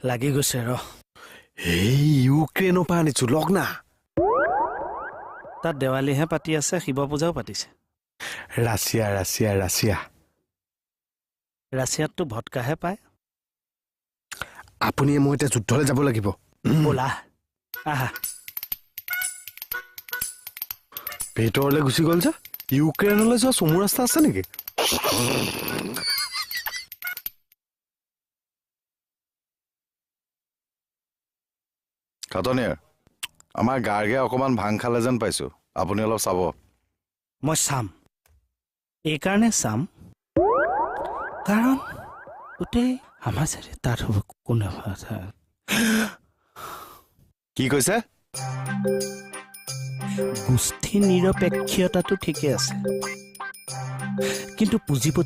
লাগি গৈছে ৰ। এই ইউক্ৰেইনৰ পৰা আনিছো, লগ না। তাত দেৱালীহে পাতি আছে, শিৱ পূজাও পাতিছে। Russia Russia Russia. ৰাছিয়াততো ভটকাহে পায়। আপুনিয়ে মই এতিয়া যুদ্ধলৈ যাব লাগিব। ব'লা, আহা। ভিতৰলৈ গুচি গ'ল যে। ইউক্ৰেইনলৈ যোৱা চমু ৰাস্তা আছে নেকি? খাটনিয়াৰ, আমাৰ গাৰ্গে অকণমান ভাং খালে যেন পাইছোঁ, আপুনি অলপ চাব। মই চাম, এইকাৰণে চাম কাৰণ গোটেই সমাজেৰে তাত হ'ব কোনে। কি কৈছে? গোষ্ঠী নিৰপেক্ষতাটো ঠিকে আছে, কিন্তু পুঁজিপতি